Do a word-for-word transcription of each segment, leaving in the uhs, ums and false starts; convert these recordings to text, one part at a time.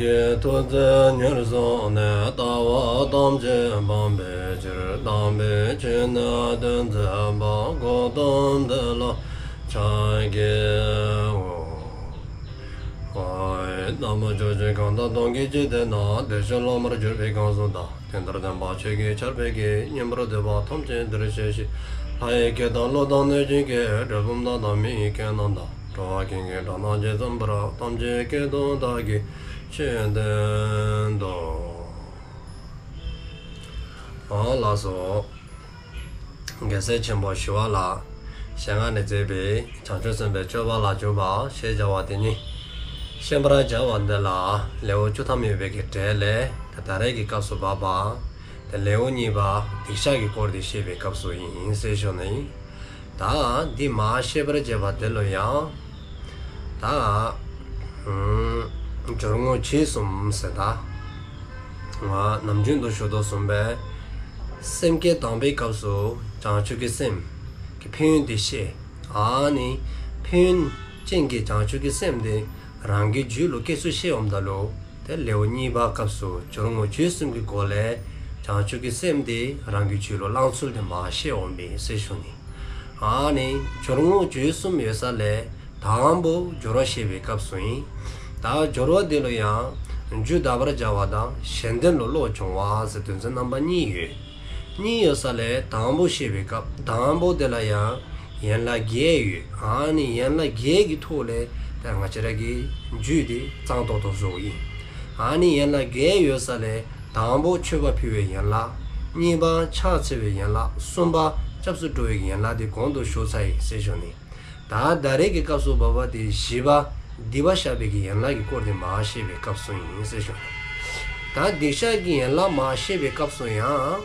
གི་ཐུགས་བརྩེ་ཉེར་བཟུང་ནས། ལྟ་བ་ཐམས་ཅད་སྤང་བའི་ཕྱིར། དམ་པའི་ཆོས་ནི་སྟོན་མཛད་པ། གཽ་ཏམ་དེ་ལ་ཕྱག་འཚལ་ལོ། ཨོ། རྣམ་པ་ཕྱོགས་བཅུ་གང་དག་སྟོང་གི་འཇིག་རྟེན་ན། བདེ་གཤེགས་སློབ་མར་གྱུར་པའི་གང་ཟག་དག། དེ་འདིར་སྟོན་པ་ཆོས་ཀྱི་ཆར་འབེབས་ཀྱིས། ཉན་པར་འདོད་པ་ཐམས་ཅད་འདིར་གཤེགས་ཤིག། ལྷ་ཡི་སྐད་དང་ཀླུ་དང་གནོད་སྦྱིན་སྐད། གྲུལ་བུམ་དག་དང་མི་ཡི་སྐད་རྣམས་དང་། འགྲོ་བ་ཀུན་གྱི་སྒྲ་རྣམས་ཇི་ཙམ་པར། ཐམས་ཅད་སྐད་དུ་བདག་གིས་ཆོས་བསྟན་ཏོ། ཨ་ལགས་སོ། རྒྱལ་སྲས་ཆེན་པོ་ཞི་བ་ལྷའི་ཞལ་སྔ་ནས་མཛད་པའི་བྱང་ཆུབ་སེམས་དཔའི་སྤྱོད་པ་ལ་འཇུག་པ་ཞེས་བྱ་བ་དེ་ཉིད་བཤད་པར་བྱ་བ་འདི་ལ་ལེའུ་བཅུ་ཐམ་ཡོད་པའི་གི་གྲས་ལས་ད་ད་རེས་ཀྱི་སྐབས་སུ་བབ་པ། ད་ལེའུ་གཉིས་པ་སྡིག་བཤགས་ཀྱི་སྐོར་དེ་བཤད་པའི་སྐབས་སུ་ཨིན་ཟེར་ཞུ་ནི། ད་འདི་མར་བཤད་པར་བྱ་བ་དེ་ལུ་ཡང་ད་ཨམ་སྦྱོར་དངོས་རྗེས་གསུམ་ཟེར། ད་ང་ནམ་རྒྱུན་དུ་ཞུ་དོ་བཟུམ་སྦེ་སེམས་བསྐྱེད་དང་པའི་སྐབས་སུ་བྱང་ཆུབ་ཀྱི་སེམས་ཀྱི་ཕན་ཡོན་དེ་བཤད། ཨ་ནི་ཕན་ཡོན་ཅན་གྱི་བྱང་ཆུབ་ཀྱི་སེམས་དེ་རང་གི་རྒྱུད་ལུ་སྐྱེ་ཚུལ་བཤད་འོངམ་ད་ལུ། ཏེ་ལེའུ་གཉིས་པ་སྐབས་སུ་སྦྱོར་དངོས་རྗེས་གསུམ་གྱི་སྒོ་ལས་བྱང་ཆུབ་ཀྱི་སེམས་དེ་རང་གི་རྒྱུད་ལུ་བླང་ཚུལ་དེ་མར་བཤད་འོང་པས་ཟེར་ཞུ་ནི། ཨ་ནི་སྦྱོར་དངོས་རྗེས་གསུམ་ཡོད་ས་ལས་དང་པོ་སྦྱོར་བ་བཤད་པའི་སྐབས་སུ་ཨིན། ད་སྦྱོར་བ་དེ་ལུ་ཡང་རྒྱུ་དག་པར་བྱ་བ་དང་གཞན་དོན་ལུ་བློ་སྦྱོང་བ་ཟེར་དོན་ཚན་རྣམ་པ་གཉིས་ཡོད། གཉིས་ཡོད་ས་ལས་དང་པོ་བཤད་པའི་སྐབས་དང་པོ་དེ་ལ་ཡང་ཡན་ལག་བརྒྱད་ཡོད། ཨ་ནི་ཡན་ལག་བརྒྱད་ཀྱི་ཐོག་ལས་ད་ང་བཅས་ར་གི་རྒྱུད་དེ་གཙང་ཏོག་ཏོ་བཟོཝ་ཨིན། ཨ་ནི་ཡན་ལག་བརྒྱད་ཡོད་ས་ལས་དང་པོ་མཆོད་པ་ཕུལ་བའི་ཡན་ལག། གཉིས་པ་ཕྱག་འཚལ་བའི་ཡན་ལག། གསུམ་པ་སྐྱབས་སུ་འགྲོ་བའི་ཡན་ལག་དེ་གོང་དུ་ཞུ་ཚར་ཡི་ཟེར་ཞུ་ནི། ད་ད་རེས་ཀྱི་སྐབས་སུ་བབ་པ་དེ་བཞི་པ་སྡིག་པ་བཤགས་པའི་གི་ཡན་ལག་གི་སྐོར་དེ་མར་བཤད་པའི་སྐབས་སུ་ཨིན་ཟེར་ཞུ་ནི། ད་སྡིག་བཤགས་ཀྱི་ཡན་ལག་མར་བཤད་པའི་སྐབས་སུ་ཡང་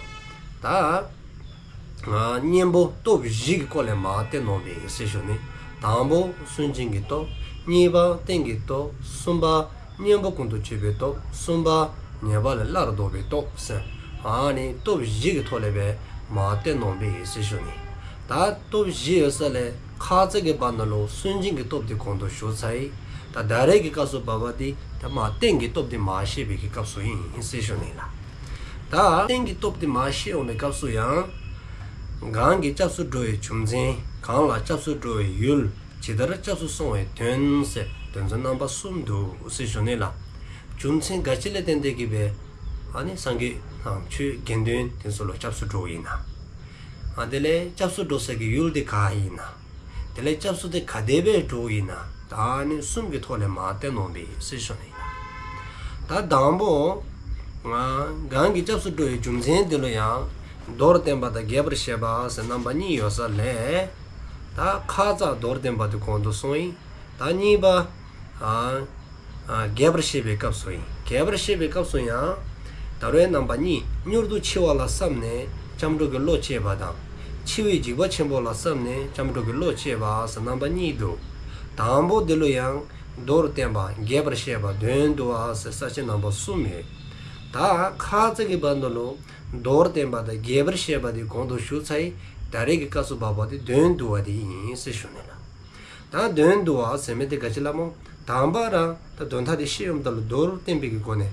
ད་ཨ་གཉེན་པོ་སྟོབས་བཞི་གི་སྐོར་ལས་མར་བསྟན་འོང་པས་ཟེར་ཞུ་ནི། དང་པོ་སུན་འབྱིན་གྱི་སྟོབས། གཉིས་པ་རྟེན་གྱི་སྟོབས། གསུམ་པ་གཉེན་པོ་ཀུན་ཏུ་སྤྱོད་པའི་སྟོབས། གསུམ་པ་ཉེས་པ་ལས་སླར་ལྡོག་པའི་སྟོབས་ཟེར། ཨ་ནི་སྟོབས་བཞི་གི་ཐོག་ལས་སྦེ་མར་བསྟན་འོང་པས་ཟེར་ཞུ་ནི། ད་སྟོབས་བཞི་ཡོད་ས་ལས་ཁ་ཙ་གི་བར་ན་ལུ་སུན་འབྱིན་གྱི་སྟོབས་དེ་གོང་དུ་ཞུ་ཚར་ཡི། ད་ད་རེས་ཀྱི་སྐབས་སུ་བབ་པ་དེ་ད་མར་རྟེན་གྱི་སྟོབས་དེ་མར་བཤད་པའི་གི་སྐབས་སུ་ཨིན་ཟེར་ཞུ་ནི་ལགས། ད་རྟེན་གྱི་སྟོབས་དེ་མར་བཤད་འོང་པའི་སྐབས་སུ་ཡང་གང་གིས་སྐྱབས་སུ་འགྲོ་བའི་རྒྱུ་མཚན། གང་ལ་སྐྱབས་སུ་འགྲོ་བའི་ཡུལ། ཇི་ལྟར་སྐྱབས་སུ་སོང་བའི་དོན་ཟེར་དོན་ཚན་རྣམ་པ་གསུམ་འདུག་ཟེར་ཞུ་ནི་ལགས། རྒྱུ་མཚན་ག་ཅི་ལས་བརྟེན་ཏེ་གིས་སྦེ་ཨ་ནི་སངས་རྒྱས་དང་ཆོས་དགེ་འདུན་དེ་ཚུ་ལུ་སྐྱབས་སུ་འགྲོཝ་ཨིན་ན། ཨ་དེ་ལས་སྐྱབས་སུ་འགྲོ་ས་གི་ཡུལ་དེ་ག་ཨིན་ན། དེ་ལས་སྐྱབས་སུ་དེ་ག་དེ་སྦེ་འགྲོཝ་ཨིན་ན། ད་ཨ་ནི་གསུམ་གྱི་ཐོག་ལས་མར་བསྟན་འོང་པས་ཟེར་ཞུ་ནི་ལགས། ད་དང་པོ་ང་གང་གིས་སྐྱབས་སུ་འགྲོ་བའི་རྒྱུ་མཚན་དེ་ལུ་ཡང་མདོར་བསྟན་པ་དང་རྒྱས་པར་བཤད་པ་ཟེར་རྣམ་པ་གཉིས་ཡོད་ས་ལས། ད་ཁ་ཙ་མདོར་བསྟན་པ་དེ་གོང་དུ་སོང་ཡི། ད་གཉིས་པ་ཨ་ཨ་རྒྱས་པར་བཤད་པའི་སྐབས་སུ་ཨིན། རྒྱས་པར་བཤད་པའི་སྐབས་སུ་ཡང་ད་རུང་རྣམ་པ་གཉིས། མྱུར་དུ་འཆི་བ་ལ་བསམས་ནས་སྐྱབས་འགྲོ་གི་བློ་བསྐྱེད་པ་དང་། འཆི་བའི་འཇིགས་པ་ཆེན་པོ་ལ་བསམས་ནས་སྐྱབས་འགྲོ་གི་བློ་བསྐྱེད་པ་ཟེར་རྣམ་པ་གཉིས་འདུག། དང་པོ་དེ་ལུ་ཡང་མདོར་བསྟན་པ་རྒྱས་པར་བཤད་པ་དོན་བསྡུ་བ་ཟེར་ས་བཅད་རྣམ་པ་གསུམ་ཡོད། ད་ཁ་ཙ་གི་བར་ན་ལུ་མདོར་བསྟན་པ་དང་རྒྱས་པར་བཤད་པ་དེ་གོང་དུ་ཞུ་ཚར་ཡི། ད་རེས་ཀྱི་སྐབས་སུ་བབ་པ་དེ་དོན་བསྡུ་བ་དེ་ཨིན་ཟེར་ཞུ་ནི་ལགས། ད་དོན་བསྡུ་བ་ཟེར་མི་དེ་ག་ཅི་ལགས་སྨོ། དང་པ་ར་ད་དོན་དག་དེ་བཤད་འོངམ་ད་ལུ་མདོར་བསྟན་པའི་གི་སྒོ་ནས་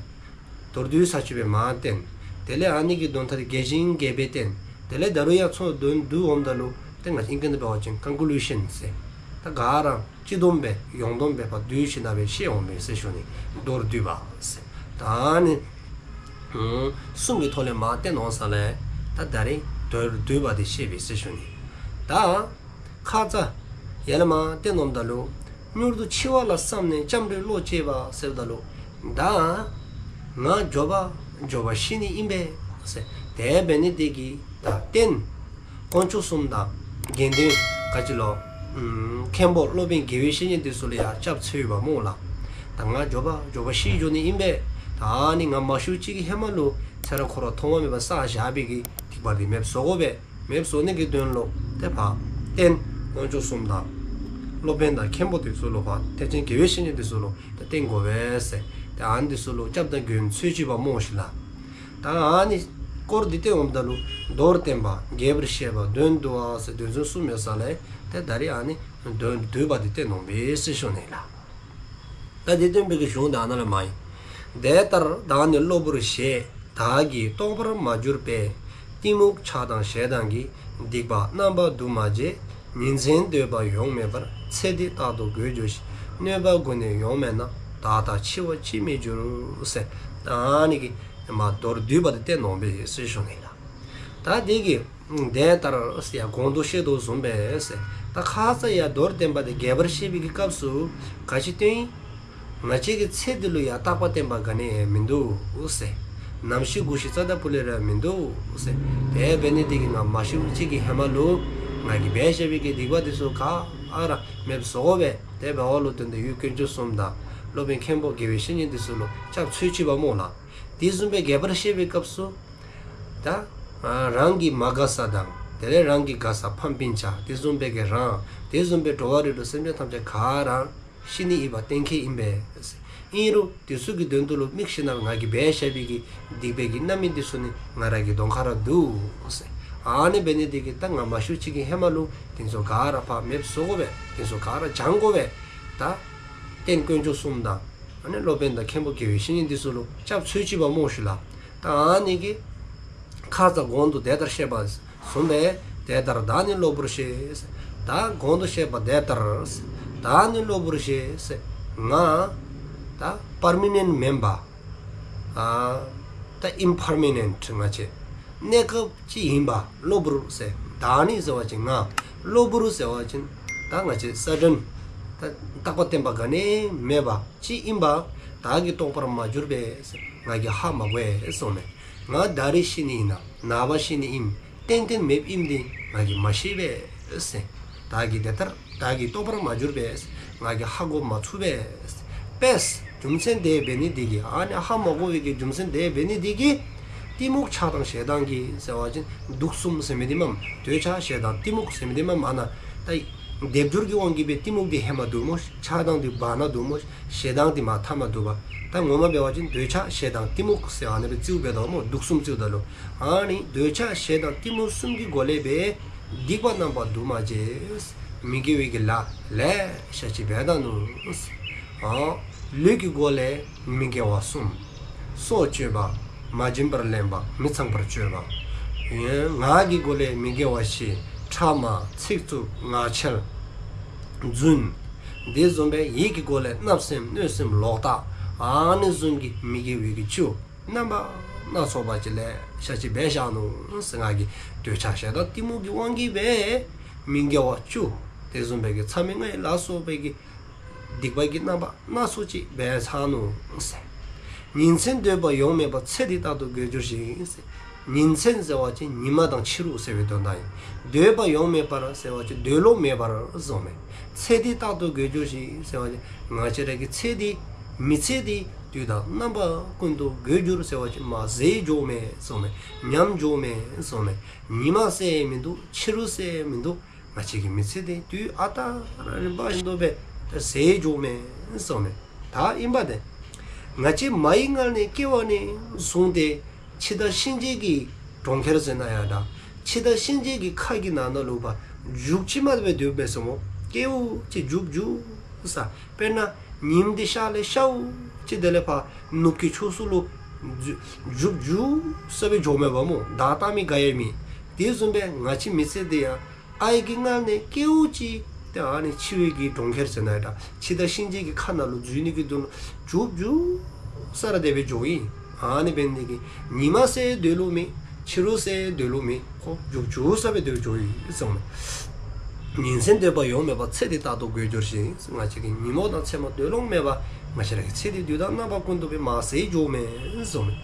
མདོར་བསྡུས་ས་བཅད་སྦེ་མར་བསྟན། དེ་ལས་ཨ་ནི་གི་དོན་དག་དེ་རྒྱས་ཤིང་རྒྱས་པར་བསྟན། དེ་ལས་ད་རུང་ཡང་ཚུར་དོན་བསྡུ་འོངམ་ད་ལུ་ཏེ་ང་བཅས་ཨིང་སྐད་ནང་འབད་བ་ཅིན་ཀོན་ཀུ་ལུ་ཤཱན་ཟེར། ད་ག་ར་སྤྱི་བསྡོམས་སྦེ་ཡོངས་བསྡོམས་སྦེ་ཕར་བསྡུས་ཞིནམ་ལས་སྦེ་བཤད་འོང་པས་ཟེར་ཞུ་ནི། མདོར་བསྡུས་པ་ཟེར། ད་ཨ་ནི་ཨུམ་གསུམ་གྱི་ཐོག་ལས་མར་བསྟན་འོང་ས་ལས་ད་ད་རེས་མདོར་བསྡུས་པ་དེ་བཤད་པས་ཟེར་ཞུ་ནི། ད་ཁ་ཙ་ཡར་ལས་མར་བསྟན་འོངམ་ད་ལུ་མྱུར་དུ་འཆི་བ་ལ་བསམས་ནས་སྐྱབས་འགྲོའི་བློ་བསྐྱེད་པ་ཟེརཝ་ད་ལུ་ད་ང་མགྱོགས་པ་མགྱོགས་པ་ཤི་ནི་ཨིན་པས་ཟེར། དེ་འབད་ནི་དེ་གིས་ད་རྟེན་དཀོན་མཆོག་གསུམ་དང་དགེ་འདུན་ག་ཅི་ལོ་ཨུམ་མཁན་པོ་སློབ་དཔོན་དགེ་བའི་བཤེས་གཉེན་དེ་ཚུ་ལུ་ཡང་སྐྱབས་འཚོལ་ཡོདཔ་སྨོ་ལགས། ད་ང་མགྱོགས་པ་མགྱོགས་པ་ཤི་འགྱོ་ནི་ཨིན་པས། ད་ཨ་ནི་ང་མ་ཤིཝ་ཅིག་གི་ཧེ་མ་ལུ་ཚེ་རབས་འཁོར་བ་ཐོག་མ་མེད་པ་བསགས་བཞག་པའི་གི་སྡིག་པ་དེ་མེདཔ་བཟོ་དགོ་པས། མེདཔ་བཟོ་ནི་གི་དོན་ལུ་ཏེ་ཕར་རྟེན་དཀོན་མཆོག་གསུམ་དང་སློབ་དཔོན་དང་མཁན་པོ་དེ་ཚུ་ལུ་ཕར་ཐེག་ཆེན་དགེ་བའི་བཤེས་གཉེན་དེ་ཚུ་ལུ་ཏེ་བརྟེན་དགོ་པས་ཟེར། ཏེ་ཨ་ནི་དེ་ཚུ་ལུ་སྐྱབས་དང་མགོན་འཚོལ་བཅུག་པ་སྨོ་ཤིག་ལགས། ད་ཨ་ནི་སྐོར་འདི་སྟོནམ་ད་ལུ་མདོར་བསྟན་པ་རྒྱས་པར་བཤད་པ་དོན་བསྡུ་བ་ཟེར་དོན་ཚན་གསུམ་ཡོད་ས་ལས་ཏེ་ད་རེས་ཨ་ནི་དོན་བསྡུས་པ་འདི་སྟོནམ་ཨིན་ཟེར་ཞུ་ནི་ལགས། ད་འདི་སྟོན་པའི་གི་གཞུང་དེ་ཨ་ནཱ་ལས་མར་ཨིན། དེ་ལྟར་བདག་ནི་གློ་བུར་ཞེས། བདག་གིས་རྟོགས་པར་མ་གྱུར་པས། གཏི་མུག་ཆགས་དང་ཞེ་སྡང་གིས། སྡིག་པ་རྣམ་པ་དུ་མ་བྱས། ཉིན་མཚན་སྡོད་པ་ཡོང་མེད་པར། ཚེ་འདི་རྟག་ཏུ་འགོར་འགྱུར་ཞིང་། གནོད་པ་ཀུན་ནས་ཡོང་མེད་ན། བདག་ལྟ་འཆི་བ་ཅིས་མི་འགྱུར་ཟེར། ད་ཨ་ནི་གི་མ་མདོར་བསྡུས་པ་དེ་བསྟན་ནོ་སྦེ་ཟེར་ཞུ་ནི་ལགས། ད་དེ་གི་དེ་ལྟར་ཟེར་ཡ་གོང་དུ་བཤད་དོ་བཟུམ་སྦེ་ཟེར། ད་ཁ་ཙ་ཡ་མདོར་བསྟན་པ་དེ་རྒྱས་པར་བཤད་པའི་གི་སྐབས་སུ་ག་ཅི་སྟོན་ཡི། ང་བཅས་ཀྱི་ཚེ་འདི་ལུ་ཡ་རྟག་པ་བརྟན་པ་ག་ནི་ཡང་མིན་འདུག་ཟེར། ནམ་ཤི་འགུལ་ཤི་རྩ་དང་ཕུ་ལས་ར་མིན་འདུག་ཟེར། དེ་འབད་ནི་དེ་གིས་ང་མ་ཤིཝ་ཅིག་གི་ཧེ་མ་ལུ་ང་གིས་འབད་བཞག་པའི་གི་སྡིག་པ་དེ་ཚུ་ག་ར་མེདཔ་བཟོ་དགོ་པས། དེ་འབདཝ་ལུ་བརྟེན་ཏེ་ཡུལ་དཀོན་མཆོག་གསུམ་དང་སློབ་དཔོན་མཁན་པོ་དགེ་བའི་བཤེས་གཉེན་དེ་ཚུ་ལུ་སྐྱབས་འཚོལ་ཅི་པ་སྨོ་ལགས། དེ་བཟུམ་སྦེ་རྒྱས་པར་བཤད་པའི་སྐབས་སུ་ད་རང་གི་མ་དགའ་ས་དང་དེ་ལས་རང་གི་དགའ་ས་ཕམ་སྤུན་ཆ་དེ་བཟུམ་སྦེ་གི་རང་དེ་བཟུམ་སྦེ་འགྲོ་བ་རིགས་དྲུག་སེམས་ཅན་ཐམས་ཅད་ག་ར་ཤི་ནི་ཨིན་པ་གཏན་འཁེལ་ཨིན་པས། ཨིན་རུང་དེ་ཚུ་གི་དོན་དུ་ལུ་དམིགས་ཞིནམ་ལས་ང་གིས་འབད་བཞག་པའི་གི་སྡིག་པའི་གི་རྣམ་སྨིན་དེ་ཚུ་ནི་ང་ར་གི་གདོང་ཁ་ར་འདུག་ཟེར། ཨ་ནི་འབད་ནི་དེ་གིས་ད་ང་མ་ཤིཝ་ཅིག་གི་ཧེ་མ་ལུ་དེ་ཚུ་ག་ར་ཕར་མེདཔ་བཟོ་དགོ་པས། དེ་ཚུ་ག་ར་སྦྱང་དགོ་པས། ད་རྟེན་དཀོན་མཆོག་གསུམ་དང་ཨ་ནི་སློབ་དཔོན་དང་མཁན་པོ་དགེ་བའི་བཤེས་གཉེན་དེ་ཚུ་ལུ་སྐྱབས་འཚོལ་ཅི་པ་སྨོ་ཞུ་ལགས། ད་ཨ་ནི་གི་ཁ་ཙ་གོང་དུ་དེ་ལྟར་བཤད་པ་བཟུམ་སྦེ་དེ་ལྟར་བདག་ནི་གློ་བུར་ཞེས། ད་གོང་དུ་བཤད་པ་དེ་ལྟར་བདག་ནི་གློ་བུར་ཞེས། ང་ད་པར་མ་ནེནཊ་མེན་པར་ཨ་ད་ཨིམ་པར་མ་ནེནཊ་ང་བཅས་གནས་སྐབས་ཅིག་ཨིན་པ་གློ་བུར་ཟེར། བདག་ནི་ཟེར་བ་ཅིན་ང་། གློ་བུར་ཟེར་བ་ཅིན་ད་ང་བཅས་སཱ་ཌེན་ད་རྟག་པ་བརྟན་པ་ག་ནི་མེད་པ་ཅིག་ཨིན་པ་བདག་གིས་རྟོགས་པར་མ་གྱུར་པས་ཟེར། ང་གིས་ཧ་མ་གོ་བས་ཟེརཝ་མས། ང་ད་རིས་ཤི་ནི་ཨིན་ན་ནངས་པ་ཤི་ནི་ཨིནམ་ཏན་ཏན་མེདཔ་ཨིནམ་དེ་ང་གིས་མ་ཤེས་པས་ཟེར། བདག་གིས་དེ་ལྟར་བདག་གིས་རྟོགས་པར་མ་གྱུར་པས། ང་གིས་ཧ་གོ་མ་ཚུགས་པས། པས། རྒྱུ་མཚན་དེ་འབད་ནི་དེ་གིས་ཨ་ནི་ཧ་མ་གོ་བའི་གི་རྒྱུ་མཚན་དེ་འབད་ནི་དེ་གིས་གཏི་མུག་ཆགས་དང་ཞེ་སྡང་གིས་ཟེར་བ་ཅིན་དུག་གསུམ་ཟེར་མི་དེ་མས། འདོད་ཆགས་ཞེ་སྡང་གཏི་མུག་ཟེར་མི་དེ་མས། ཨ་ནཱ་ད་སྡེབ་སྦྱོར་གྱི་དབང་གིས་སྦེ་གཏི་མུག་དེ་ཧེ་མ་འདུག་སྨོ། ཆགས་སྡང་དེ་བར་ན་འདུག་སྨོ། ཞེ་སྡང་དེ་མ་མཐའ་མ་འདུག་པ། ད་ངོ་མ་འབད་བ་ཅིན་འདོད་ཆགས་ཞེ་སྡང་གཏི་མུག་ཟེར་ཨ་ནི་སྦེ་རྩིཝ་འབད་དོ་སྨོ། དུག་གསུམ་རྩིཝ་ད་ལུ་ཨ་ནི་འདོད་ཆགས་ཞེ་སྡང་གཏི་མུག་གསུམ་གྱི་སྒོ་ལས་སྦེ་སྡིག་པ་རྣམ་པ་དུ་མ་བྱས། མི་དགེ་བའི་གི་ལཱ་ལེ་ཤ་ཅིག་འབད་ད་ནུག། ཨ་ལུས་ཀྱི་སྒོ་ལས་མི་དགེ་བ་གསུམ། སྲོག་གཅོད་པ། མ་བྱིན་པར་ལེན་པ། མི་ཚངས་པར་སྤྱོད་པ། ཡང་ངག་གི་སྒོ་ལས་མི་དགེ་བ་བཞི། ཕྲ་མ། ཚིག་རྩུབ། ངག་འཁྱལ། རྫུན། དེ་བཟུམ་སྦེ་ཡིད་ཀྱི་སྒོ་ལས་བརྣབ་སེམས་གནོད་སེམས་ལོག་ལྟ། ཨ་ནི་བཟུམ་གྱི་མི་དགེ་བའི་གི་བཅུ་རྣམ་པ་སྣ་ཚོགས་པ་ཅིག་ལེ་ཤ་ཅིག་འབད་བཞག་ནུག་ཟེར། ང་གིས་འདོད་ཆགས་ཞེ་སྡང་གཏི་མུག་གི་དབང་གིས་སྦེ་མི་དགེ་བ་བཅུ་དེ་བཟུམ་སྦེ་གི་མཚམས་མེད་ལྔ་ཡི་ལ་སོགས་པའི་གི་སྡིག་པ་གི་རྣམ་པ་སྣ་ཚོགས་ཅིག་འབད་ཚར་ནུག་ཟེར། ཉིན་མཚན་སྡོད་པ་ཡོང་མེད་པར། ཚེ་འདི་རྟག་ཏུ་འགོར་འགྱུར་ཞིང་ཟེར། ཉིན་མཚན་ཟེར་བ་ཅིན་ཉིན་མ་དང་ཕྱི་རུ་ཟེར་བའི་དོན་དག་ཨིན། སྡོད་པ་ཡོང་མེད་པར་ཟེར་བ་ཅིན་སྡོད་ལོང་མེད་པར་ཟེརཝ་མས། ཚེ་འདི་རྟག་ཏུ་འགོར་འགྱུར་ཞིང་ཟེར་བ་ཅིན་ང་བཅས་ར་གི་ཚེ་འདི་མི་ཚེ་འདི་དུས་དང་རྣམ་པ་ཀུན་ཏུ་འགོར་འགྱུར་ཟེར་བ་ཅིན་མ་ཟད་འགྱོཝ་མས་ཟེརཝ་མས། ཉམས་འགྱོཝ་མས་ཟེརཝ་མས། ཉིན་མ་ཟེར་མིན་འདུག། ཕྱི་རུ་ཟེར་མིན་འདུག། ང་བཅས་ཀྱི་མི་ཚེ་འདི་དུས་ཨ་རྟག་ར་རིམ་པ་བཞིན་དུ་སྦེ་ཟད་འགྱོཝ་མས་ཟེརཝ་མས། ད་ཨིན་པ་དེ་ང་བཅས་མ་ཡི་མངལ་ནས་སྐྱེ་བ་ནས་བཟུང་སྟེ་འཆི་བདག་གཤིན་རྗེ་གི་གྲོང་ཁྱེར་ཟེར་ན་ཡང་འདྲ། འཆི་བདག་གཤིན་རྗེ་གི་ཁ་གི་ནང་ན་ལུ་ཕར་རྒྱུག་ཅིག་མ་སྦེ་སྡོད་པས་ཟེར་སྨོ། སྐྱེཝ་ཅིག་རྒྱུག་རྒྱུག་ས། དཔེར་ན་ཉིམ་འདི་ཤར་ལས་ཤརཝ་ཅིག་དེ་ལས་ཕར་ནུབ་ཀྱི་ཕྱོགས་སུ་ལུ་རྒྱུག་རྒྱུག་ས་སྦེ་འགྱོཝ་མས་པ་སྨོ། བདའ་བཏང་མི་ག་ཡང་མེད། དེ་བཟུམ་སྦེ་ང་བཅས་མི་ཚེ་འདི་ཡང་ཨའི་གི་མངལ་ནས་སྐྱེཝ་ཅིག་ཏེ་ཨ་ནི་འཆི་བའི་གི་གྲོང་ཁྱེར་ཟེར་ན་ཡང་འདྲ། འཆི་བདག་གཤིན་རྗེ་གི་ཁ་ནང་ལུ་འཛུལ་ནི་གི་དོན་ལུ་རྒྱུག་རྒྱུག་ས་ར་དེ་སྦེ་འགྱོཝ་ཨིན། ཨ་ནི་འབད་ནི་དེ་གིས་ཉིན་མ་ཟེར་སྡོད་ལོང་མེད། ཕྱི་རུ་ཟེར་སྡོད་ལོང་མེད། ཁོ་རྒྱུག་རྒྱུག་ས་སྦེ་སྡོད་འགྱོཝ་ཨིན་ཟེརཝ་མས། ཉིན་མཚན་སྡོད་པ་ཡོང་མེད་པར། ཚེ་འདི་རྟག་ཏུ་འགོར་འགྱུར་ཞིང་། ང་བཅས་ཀྱི་ཉིན་མོ་དང་མཚན་མོ་སྡོད་ལོང་མེད་པར་ང་བཅས་ར་གི་ཚེ་འདི་དུས་དང་རྣམ་པ་ཀུན་ཏུ་སྦེ་མ་ཟད་འགྱོཝ་མས་ཟེརཝ་མས།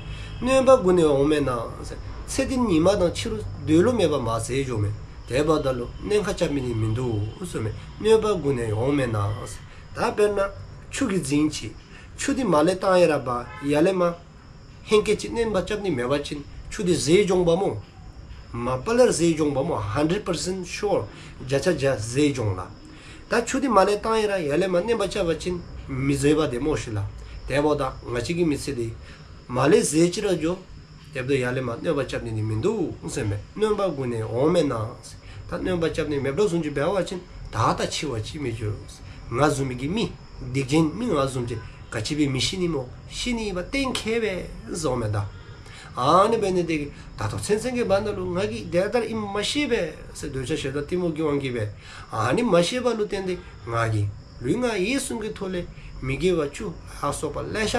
གནོད་པ་ཀུན་ནས་འོང་མེད་ན་ཟེར། ཚེ་འདི་ཉིན་མ་དང་ཕྱི་རུ་སྡོད་ལོང་མེད་པར་མ་ཟད་འགྱོཝ་མས། དེ་འབདཝ་ད་ལུ་གནོད་པ་རྐྱབ་ནི་ནི་མིན་འདུག་ཟེརཝ་མས། གནོད་པ་ཀུན་ནས་འོང་མེད་ན་ཟེར། ད་དཔེར་ན་ཆུ་གི་རྫིང་ཅིག། ཆུ་འདི་མར་ལས་བཏང་ཡི་ར་འབད་ཡར་ལས་མར་ཧེང་སྐལ་ཅིག་གནོད་པ་རྐྱབ་ནི་མེད་པ་ཅིན་ཆུ་འདི་ཟད་འགྱོ་འོང་པ་སྨོ། མ་པ་ལས་ཟད་འགྱོ་འོང་པ་སྨོ། ཧན་ཌེཌ་པར་སེནཊ་ཤུར། བརྒྱ་ཆ་བརྒྱ་ཟད་འགྱོ་འོང་ལགས། ད་ཆུ་འདི་མར་ལས་བཏང་ཡི་ར་ཡར་ལས་མར་གནོད་པ་རྐྱབ་པ་ཅིན་མི་ཟད་པ་དེ་སྨོ་ཤིག་ལགས། དེ་འབདཝ་ད་ང་བཅས་ཀྱི་མི་ཚེ་འདི་མར་ལས་ཟད་ཅི་ར་འགྱོ། དེ་འབདཝ་ད་ཡར་ལས་མར་གནོད་པ་རྐྱབ་ནི་ནི་མིན་འདུག་ཟེརཝ་མས། གནོད་པ་ཀུན་ནས་འོང་མེད་ན། ད་གནོད་པ་རྐྱབ་ནི་མེདཔ་བཟུམ་ཅིག་འབད་བ་ཅིན་བདག་ལྟ་འཆི་བ་ཅིས་མི་འགྱུར། ང་བཟུམ་མའི་གི་མི་སྡིག་ཅན་མི་ང་བཟུམ་ཅིག་ ག་ཅི་སྦེ་མི་ཤི་ནི་སྨོ། ཤི་ནི་ཨིན་པ་གཏན་འཁེལ་བས་ཟེརཝ་མས་ད། ཨ་ནི་འབད་ནི་དེ་གིས་ད་ལྟོ་ཚུན་ཚོད་ཀྱི་བར་ན་ལུ་ང་གིས་དེ་ལྟར་ཨིནམ་མ་ཤེས་པས་ཟེར་འདོད་ཆགས་ཞེ་སྡང་གཏི་མུག་གི་དབང་གིས་སྦེ། ཨ་ནི་མ་ཤེས་པ་ལུ་བརྟེན་ཏེ་ང་གིས་ལུས་ངག་ཡིད་གསུམ་གྱི་ཐོག་ལས་མི་དགེ་བ་བཅུ་ལ་སོགས་པ་ལེ་ཤ་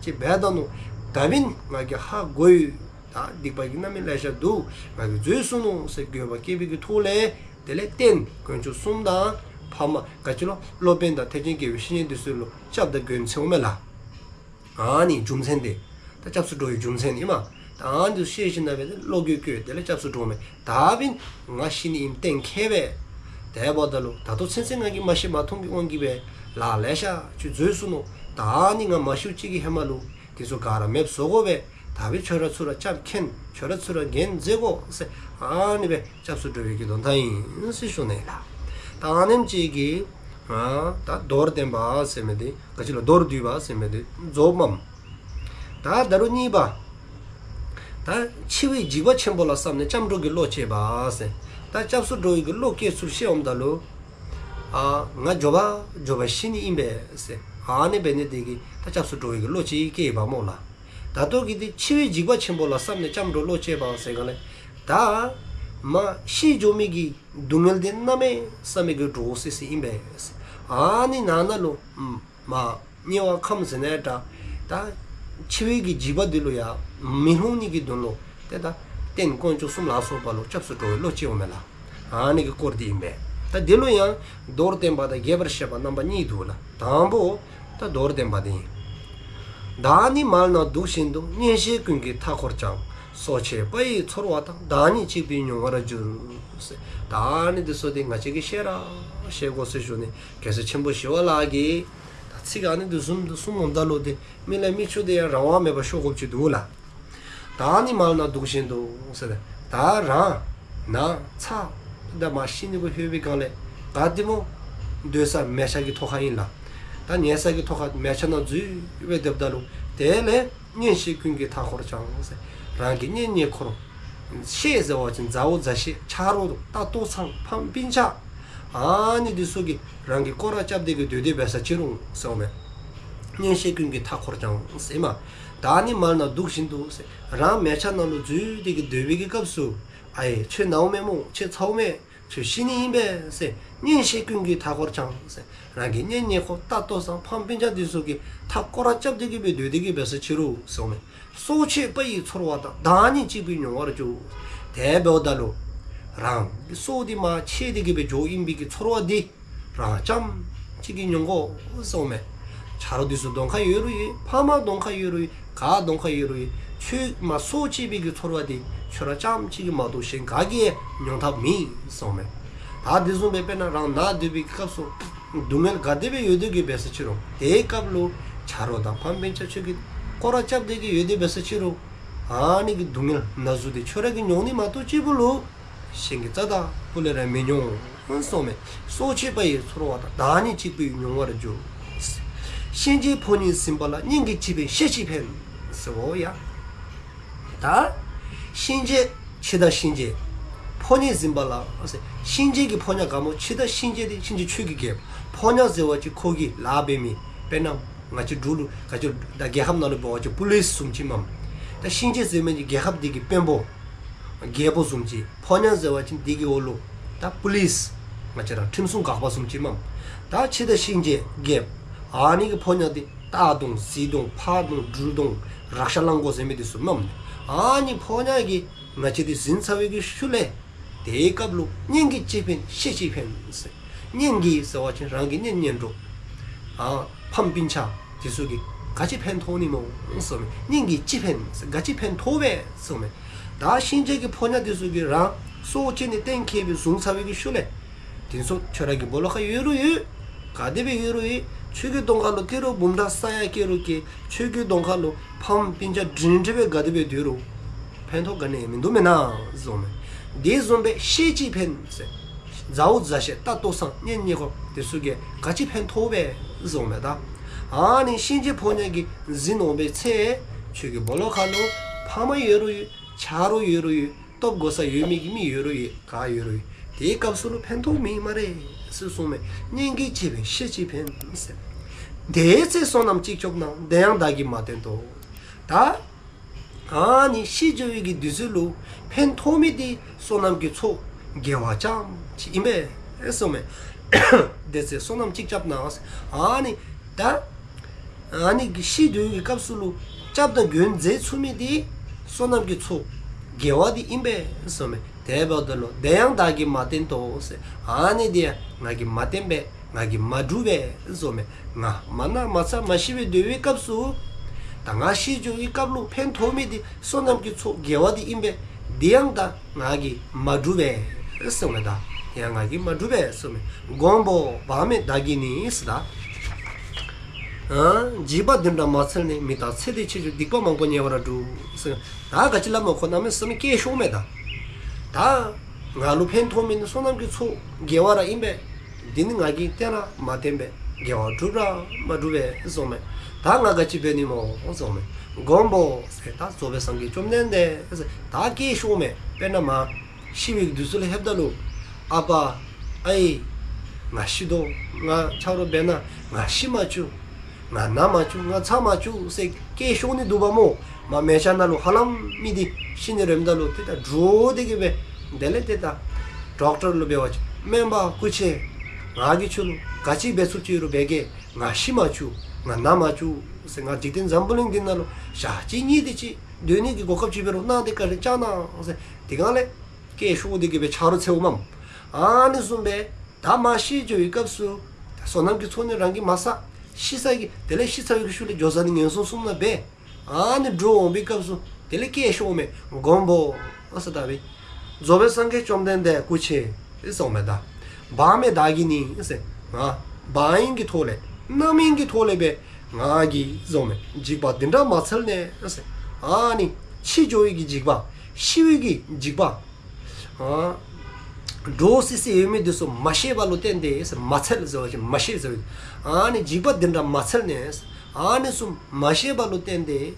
ཅིག་འབད་ད་ནུག། ད་འབདན་ང་གིས་ཧ་གོ་ཡི། ད་སྡིག་པ་གི་རྣམ་སྨིན་ལེ་ཤ་འདུག། ང་གིས་འཛོལ་སོ་ནུག་ཟེར་འགྱོད་པ་སྐྱེས་པའི་གི་ཐོག་ལས། དེ་ལས་རྟེན་དཀོན་མཆོག་གསུམ་དང་ཕ་མ་ག་ཅི་ལོ་སློབ་དཔོན་དང་ཐེག་ཆེན་དགེ་བའི་བཤེས་གཉེན་འདི་ཚུ་ལུ་སྐྱབས་དང་མགོན་འཚོལཝ་མས་ལགས། ཨ་ནི་རྒྱུ་མཚན་དེ། ད་སྐྱབས་སུ་འགྲོ་བའི་རྒྱུ་མཚན་ཨིན་མས། ད་ཨ་ནི་འདི་ཤེས་ཞིནམ་ལས་སྦེ་བློ་འགྱོད་བསྐྱེད་དེ་ལས་སྐྱབས་སུ་འགྲོཝ་མས། ད་འབདན་ང་ཤི་ནི་ཨིནམ་གཏན་འཁེལ་བས། དེ་འབདཝ་ད་ལུ་ད་ལྟོ་ཚུན་ཚོད་ང་གིས་མ་ཤེས་མ་མཐོང་གི་དབང་གིས་སྦེ་ལཱ་ལེ་ཤ་ཅིག་འཛོལ་སོ་ནུག། ད་ཨ་ནི་ང་མ་ཤིཝ་ཅིག་གི་ཧེ་མ་ལུ་དེ་ཚུ་ག་ར་མེདཔ་བཟོ་དགོ་པས། ད་འབདན་ཁྱོད་ར་ཚུར་ར་སྐྱབས་མཁྱེན། ཁྱོད་ར་ཚུར་ར་འགན་འཛེགས་དགོ་ཟེར། ཨ་ནི་སྦེ་སྐྱབས་སུ་འགྲོ་བའི་གི་དོན་དག་ཨིན་ཟེར་ཞུ་ནི་ལགས། ད་ཨ་ནེམ་ཅིག་གིས་ཨ་ད་མདོར་བསྟན་པ་ཟེར་མི་དེ་ག་ཅི་ལོ་མདོར་བསྡུས་པ་ཟེར་མི་དེ་རྫོགསཔ་མས། ད་ད་རུང་གཉིས་པ། ད་འཆི་བའི་འཇིགས་པ་ཆེན་པོ་ལ་བསམས་ནས་སྐྱབས་འགྲོ་གི་བློ་སྐྱེས་པ་ཟེར། ད་སྐྱབས་སུ་འགྲོ་བའི་གི་བློ་སྐྱེས་ཚུལ་བཤད་འོངམ་ད་ལུ། ཨ་ང་མགྱོགས་པ་མགྱོགས་པ་ཤི་ནི་ཨིན་པས་ཟེར། ཨ་ནི་འབད་ནི་དེ་གིས་ད་སྐྱབས་སུ་འགྲོ་བའི་གི་བློ་ཅིག་སྐྱེས་པ་སྨོ་ལགས། ད་ལྟོ་གི་དེ་འཆི་བའི་འཇིགས་པ་ཆེན་པོ་ལ་བསམས་ནས་སྐྱབས་འགྲོ་བློ་སྐྱེས་པ་ཟེར་ག་ལས། ད་མ་ཤི་འགྱོ་མི་གི་སྡུག་བསྔལ་དེ་གནམ་མེད་ས་མེད་ཀྱི་འདྲོག་སི་སི་ཨིན་པས། ཨ་ནི་ནང་ན་ལུ་མ་དམྱལ་བ་ཁམས་ཟེར་ནི་འདྲ། ད་འཆི་བའི་གི་འཇིགས་པ་འདི་ལུ་ཡང་མི་ལྷུང་ནི་གི་དོན་ལུ་ཏེ་ད་རྟེན་དཀོན་མཆོག་གསུམ་ལ་སོགས་པ་ལུ་སྐྱབས་སུ་འགྲོ་བའི་བློ་སྐྱེཝ་མས་ལགས། ཨ་ནི་གི་སྐོར་འདི་ཨིན་པས། ད་འདི་ལུ་ཡང་མདོར་བསྟན་པ་དང་རྒྱས་པར་བཤད་པ་རྣམ་པ་གཉིས་འདུག་ལགས། དང་པོ་ད་མདོར་བསྟན་པ་འདི་ཨིན། བདག་ནི་མལ་ན་འདུག་བཞིན་དུ། གཉེན་བཤེས་ཀུན་གྱིས་མཐའ་བསྐོར་ཀྱང་། སྲོག་ཆད་པ་ཡི་ཚོར་བ་དང་། བདག་ཉིད་གཅིག་པུས་མྱོང་བར་འགྱུར། ཟེར། ད་ཨ་ནི་འདི་ཚུ་འདི་ང་བཅས་ཀྱིས་ཤེས་ར་ཤེས་དགོ་ཟེར་ཞུ་ནི། རྒྱལ་སྲས་ཆེན་པོ་ཞི་བ་ལྷ་གིས་ད་ཚིག་ཨ་ནི་འདི་བཟུམ་འདི་གསུངམ་ད་ལུ་ཏེ་མི་ལས་མི་ཆོས་དེ་ཡང་རང་དབང་མེད་པར་ཤོར་དགོཔ་ཅིག་འདུག་ལགས། བདག་ནི་མལ་ན་འདུག་བཞིན་དུ་ཟེར། ད་རང་ན་ཚ་ད་མ་ཤི་ནི་གུ་ལྷོད་པའི་སྒང་ལས་ག་དེ་སྨོ་སྡོད་ས་མལ་ཆ་གི་ཐོག་ཁར་ཨིན་ལགས། ད་ཉལ་ས་གི་ཐོག་ཁར་མལ་ཆ་ནང་འཛུལ་སྦེ་སྡོདཔ་ད་ལུ་དེ་ལས་གཉེན་བཤེས་ཀུན་གྱིས་མཐའ་བསྐོར་ཀྱང་ཟེར། རང་གི་གཉེན་ཉེ་འཁོར་བཤེས་ཟེར་བ་ཅིན་མཛའ་བོ་མཛའ་བཤེས་ཆ་རོགས་ལྟོ་ཚང་ཕམ་སྤུན་ཆ་ཨ་ནི་འདི་ཚུ་གིས་རང་གི་སྐོར་ར་རྐྱབ་སྟེ་གི་སྡོད་དེ་འབད་ས་ཅི་རུང་ཟེརཝ་མས། གཉེན་བཤེས་ཀུན་གྱིས་མཐའ་བསྐོར་ཀྱང་ཟེར་མས། བདག་ནི་མལ་ན་འདུག་བཞིན་དུ་ཟེར། རང་མལ་ཆ་ནང་ལུ་འཛུལ་ཏེ་གི་སྡོད་པའི་གི་སྐབས་སུ་ཨའེ་ཁྱོད་ན་འོང་མས་སྨོ། ཁྱོད་ཚ་འོང་མས། ཁྱོད་ཤི་ནི་ཨིན་པས་ཟེར། གཉེན་བཤེས་ཀུན་གྱིས་མཐའ་བསྐོར་ཀྱང་ཟེར། རང་གི་གཉེན་ཉེ་འཁོར་ལྟོ་ཚང་ཕམ་སྤུན་ཆ་འདི་ཚུ་གིས་མཐའ་བསྐོར་ར་རྐྱབ་སྟེ་གི་སྦེ་སྡོད་དེ་གི་འབད་ས་ཅི་རུང་ཟེརཝ་མས། སྲོག་ཆད་པ་ཡི་ཚོར་བ་དང་། བདག་ཉིད་གཅིག་པུས་མྱོང་བར་འགྱུར། དེ་འབདཝ་ད་ལུ་རང་གི་སྲོག་འདི་མར་ཆད་དེ་གི་སྦེ་འགྱོཝ་ཨིན་པའི་གི་ཚོར་བ་འདི་རང་རྐྱངམ་གཅིག་གིས་མྱོང་དགོ་ཟེརཝ་མས། ཆ་རོགས་འདི་ཚུ་གདོང་ཁར་ཡོད་རུང་ཡོད། ཕམ་གདོང་ཁར་ཡོད་རུང་ཡོད། ག་གདོང་ཁར་ཡོད་རུང་ཡོད། ཁྱོད་མ་སྲོག་ཆད་པའི་གི་ཚོར་བ་འདི་ཁྱོད་ར་རྐྱངམ་གཅིག་གིས་མ་གཏོགས་གཞན་ག་གིས་མྱོང་ཐབས་མེད་ཟེརཝ་མས། ད་དེ་བཟུམ་སྦེ་དཔེར་ན་རང་ན་སྡོད་པའི་སྐབས་སུ་སྡུག་བསྔལ་ག་དེ་སྦེ་ཡོད་དེ་གི་འབད་ས་ཅི་རུང་དེའི་སྐབས་ལུ་ཆ་རོགས་དང་ཕམ་སྤུན་ཆ་ཁྱོད་ཀྱིས་སྐོར་ར་རྐྱབ་སྟེ་གི་ཡོད་དེ་འབད་ས་ཅི་རུང་ཨ་ནི་གི་སྡུག་བསྔལ་ན་ཟུག་འདི་ཁྱོད་ར་གིས་མྱོང་ནི་མ་གཏོགས་གཅིག་པུ་ལུ་གཞན་གྱིས་རྩ་དང་སྤུ་ལས་ར་མི་མྱོང་ཟེརཝ་མས། སྲོག་ཆད་པ་ཡི་ཚོར་བ་དང་། བདག་ཉིད་གཅིག་པུས་མྱོང་བར་འགྱུར། གཤིན་རྗེའི་ཕོ་ཉ་ཟིན་པ་ལ། གཉེན་གྱིས་ཅི་ཕན་བཤེས་ཅི་ཕན་ཟེར་འོ་ཡ། ད་གཤིན་རྗེ་འཆི་བདག་གཤིན་རྗེ་ཕོ་ཉ་ཟིན་པ་ལ་ཟེར། གཤིན་རྗེ་གི་ཕོ་ཉ་ག་སྨོ། འཆི་བདག་གཤིན་རྗེ་དེ་གཤིན་རྗེ་ཆོས་ཀྱི་རྒྱལཔོ། ཕོ་ཉ་ཟེར་བ་ཅིན་ཁོ་གི་ལཱ་འབད་མི་དཔེར་ན་ང་བཅས་འབྲུག་ལུ་ག་ཅི་ད་རྒྱལ་ཁབ་ནང་ལུ་འབད་བ་ཅིན་པུ་ལིསི་བཟུམ་ཅིག་མས། ད་གཤིན་རྗེ་ཟེར་མི་འདི་རྒྱལ་ཁབ་འདི་གི་དཔོན་པོ་རྒྱལ་པོ་བཟུམ་ཅིག། ཕོ་ཉ་ཟེར་བ་ཅིན་འདི་གི་འོག་ལུ་ད་པུ་ལིསི་ང་བཅས་ར་ཁྲིམས་སྲུང་འགག་པ་བཟུམ་ཅིག་མས། ད་འཆི་བདག་གཤིན་རྗེ་རྒྱལཔོ་ཨ་ནི་གི་ཕོ་ཉ་འདི་སྟག་གདོང་གཟིག་གདོང་ཕག་གདོང་སྦྲུལ་གདོང་རཀྵ་གླང་མགོ་ཟེར་མི་འདི་ཚུ་མས། ཨ་ནི་ཕོ་ཉ་གིས་ང་བཅས་འདི་ཟིན་ཚར་བའི་གི་ཤུལ་ལས་དེའི་སྐབས་ལུ་གཉེན་གྱིས་ཅི་ཕན་བཤེས་ཅི་ཕན་ཟེར། གཉེན་གྱིས་ཟེར་བ་ཅིན་རང་གི་གཉེན་ཉེ་འགྲོ་ཨ་ཕམ་སྤུན་ཆ་འདི་ཚུ་གིས་ག་ཅི་ཕན་ཐོགས་ནི་སྨོ་ཟེརཝ་མས། གཉེན་གྱིས་ཅི་ཕན་ཟེར་ག་ཅི་ཕན་ཐོགས་པས་ཟེརཝ་མས། ད་གཤིན་རྗེ་གི་ཕོ་ཉ་འདི་ཚུ་གིས་རང་སྲོག་གཅོད་ནི་གཏན་འཁེལ་སྦེ་བཟུང་ཚར་བའི་གི་ཤུལ་ལས་དེ་ཚུ་ཁྱོད་ར་གི་སྦོ་ལོགས་ཁར་ཡོད་རུང་ཡོད། ག་དེ་སྦེ་ཡོད་རུང་ཡོད། ཁྱོད་ཀྱི་གདོང་ཁ་ལུ་སྐྱེ་རུང་བུམ་ཐང་ས་ཡ་སྐྱེ་རུང་སྐྱེ། ཁྱོད་ཀྱི་གདོང་ཁ་ལུ་ཕམ་སྤུན་ཆ་འདྲན་འདྲ་སྦེ་ག་དེ་སྦེ་སྡོད་རུང་ཕན་ཐོགས་ག་ནི་ཡང་མིན་འདུག་མེན་ན་ཟེརཝ་མས། དེ་བཟུམ་སྦེ་བཤེས་ཅི་ཕན་ཟེར། མཛའ་བོ་མཛའ་བཤེས་ལྟོ་ཚང་གཉེན་ཉེ་འཁོར་དེ་ཚུ་གིས་ག་ཅི་ཕན་ཐོགས་པས་ཟེརཝ་མས་ད། ཨ་ནི་གཤིན་རྗེ་ཕོ་ཉ་གིས་ཟིན་འོང་པའི་ཚེ་ཁྱོད་ཀྱི་སྦོ་ལོགས་ཁ་ལུ་ཕམ་ཡོད་རུང་ཡོད། ཆ་རོགས་ཡོད་རུང་ཡོད། ལྟོ་དགོ་ས་ཡོད་མི་གི་མི་ཡོད་རུང་ཡོད། ག་ཡོད་རུང་ཡོད། དེའི་སྐབས་སུ་ལུ་ཕན་ཐོགས་མེད་སྨ་རེ་ཟེར་གསུངསམ་མས། གཉེན་གྱིས་ཅི་ཕན་བཤེས་ཅི་ཕན་ཟེར། དེའི་ཚེ་བསོད་ནམས་གཅིག་སྐྱོབ་ན། དེ་ཡང་བདག་གིས་མ་བསྟེན་ཏོ། ད་ཨ་ནི་ཤི་འགྱོ་བའི་གི་དུས་ཚོད་ལུ་ཕན་ཐོགས་མི་དེ་བསོད་ནམས་ཀྱི་ཚོགས་དགེ་བ་ཙམ་ཅིག་ཨིན་པས་གསུངསམ་མས། དེའི་ཚེ་བསོད་ནམས་གཅིག་སྐྱོབ་ན། ཨ་ནི་ད་ཨ་ནི་གི་ཤི་འགྱོ་བའི་གི་སྐབས་སུ་ལུ་སྐྱབས་དང་མགོན་མཛད་ཚུགས་མི་དེ་བསོད་ནམས་ཀྱི་ཚོགས་དགེ་བ་དེ་ཨིན་པས་གསུངསམ་མས། དེ་འབདཝ་ད་ལུ་དེ་ཡང་བདག་གིས་མ་བསྟེན་ཏོ་ཟེར། ཨ་ནི་དེ་ཡང་ང་གིས་མ་བསྟེན་པས། ང་གིས་མ་བསྒྲུབས་པས་གསུངསམ་མས། ང་མ་ན་མ་ཚ་མ་ཤི་བར་སྡོད་པའི་སྐབས་སུ་ད་ང་ཤི་འགྱོ་བའི་སྐབས་ལུ་ཕན་ཐོགས་མི་དེ་བསོད་ནམས་ཀྱི་ཚོགས་དགེ་བ་དེ་ཨིན་པས། དེ་ཡང་ད་ང་གིས་མ་བསྒྲུབས་པས་གསུངསམ་མས། ད་དེ་ཡང་ང་གིས་མ་བསྒྲུབས་པས་གསུངསམ་མས། མགོན་པོ་བག་མེད་བདག་གིས་ནི་ཟེར་ད། ཨ་འཇིགས་པ་འདི་འདྲ་མ་འཚལ་ནས། མི་རྟག་ཚེ་འདིའི་ཆེད་དུ། སྡིག་པ་མང་པོ་ཉེ་བར་བསྒྲུབ། ད་ག་ཅི་སླབ་མོ། ཁོ་གནམ་མེད་ས་མེད་སྐད་ཤོརཝ་མས་ད། ད་ང་ལུ་ཕན་ཐོགས་མི་ནི་བསོད་ནམས་ཀྱི་ཚོགས་དགེ་བ་ར་ཨིན་པས། དེ་ནི་ང་གིས་བསྟེན་ར་མ་བསྟེན་པས། དགེ་བ་བསྒྲུབ་ར་མ་བསྒྲུབས་པས་གསུངསམ་མས། ད་ང་ག་ཅི་འབད་ནི་སྨོ་གསུངསམ་མས། མགོན་པོ་ཟེར་ད་རྫོགས་པའི་སངས་རྒྱས་བཅོམ་ལྡན་འདས་ཟེར་ད་སྐད་ཤོརཝ་མས། དཔེར་ན་མ་ཤི་བའི་དུས་ཚོད་ལུ་ལྷོདཔ་ད་ལུ་ཨ་པ་ཨའི་ང་ཤི་དོ། ང་ཆ་རོགས་འབད་གནང་། ང་ཤི་མ་བཅུག། ང་ན་མ་བཅུག། ང་ཚ་མ་བཅུག་ཟེར་སྐད་ཤོར་ནི་འདུག་པ་སྨོ། མ་མལ་ཆ་ནང་ལུ་ཧ་ལམ་མི་དེ་ཤི་ནི་རནམ་ད་ལུ་ཏེ་ད་འདྲོག་སྟེ་གི་སྦེ་དེ་ལས་ཏེ་ད་ཌོག་ཊར་ལུ་འབད་བ་ཅིན་སྨན་པ་སྐུ་མཁྱེན། ང་གིས་ཁྱོད་ལུ་ག་ཅི་འབད་ཚུགསཔ་ཅིག་རུང་འབད་གེ། ང་ཤི་མ་བཅུག། ང་ན་མ་བཅུག་ཟེར། ང་འཇིག་རྟེན་འཛམ་བུ་གླིང་འདི་ནང་ལུ་ཞག་གཅིག་གཉིས་དེ་ཅིག་སྡོད་ནི་གི་གོ་སྐབས་ཅིག་འབད་རུང་གནང་སྟེ་བཀའ་དྲིན་བསྐྱང་གནང་ཟེར། དེ་སྒང་ལས་སྐད་ཤོར་ཏེ་གི་སྦེ་ཆ་རོགས་འཚོལཝ་མས། ཨ་ནི་བཟུམ་སྦེ་ད་མ་ཤི་འགྱོ་བའི་སྐབས་སུ་བསོད་ནམས་ཀྱི་ཚོགས་ནི་རང་གིས་མ་བསགས། ཤི་ས་གི་དེ་ལས་ཤི་ཚར་བའི་གི་ཤུལ་ལས་འགྱོ་ས་ནི་ངན་སོང་གསུམ་ནང་འབད། ཨ་ནི་འདྲོག་འོང་པའི་སྐབས་སུ་དེ་ལས་སྐད་ཤོརཝ་མས། མགོན་པོ་ཨ་ཟེར་ད་སྦེ་རྫོགས་པའི་སངས་རྒྱས་བཅོམ་ལྡན་འདས་སྐུ་མཁྱེན་ཟེར་གསུངསམ་མས་ད། བག་མེད་བདག་གིས་ནི་ཟེར། ང་བག་ཡངས་ཀྱི་ཐོག་ལས་རྣམ་གཡེང་གི་ཐོག་ལས་སྦེ་ང་གིས་གསུངསམ་མས། འཇིགས་པ་འདི་འདྲ་མ་འཚལ་ནས་ཟེར། ཨ་ནི་ཤི་འགྱོ་བའི་གི་འཇིགས་པ། ཤི་བའི་གི་འཇིགས་པ། ཨ་འདྲོག་སི་སི་ཡོད་མི་དེ་ཚུ་མ་ཤེས་པ་ལུ་བརྟེན་ཏེ་ཟེར། མ་འཚལ་ཟེར་བ་ཅིན་མ་ཤེས་ཟེར་བ་ཅིན། ཨ་ནི་འཇིགས་པ་འདི་འདྲ་མ་འཚལ་ནས་ཟེར། ཨ་ནི་ཚུ་མ་ཤེས་པ་ལུ་བརྟེན་ཏེ་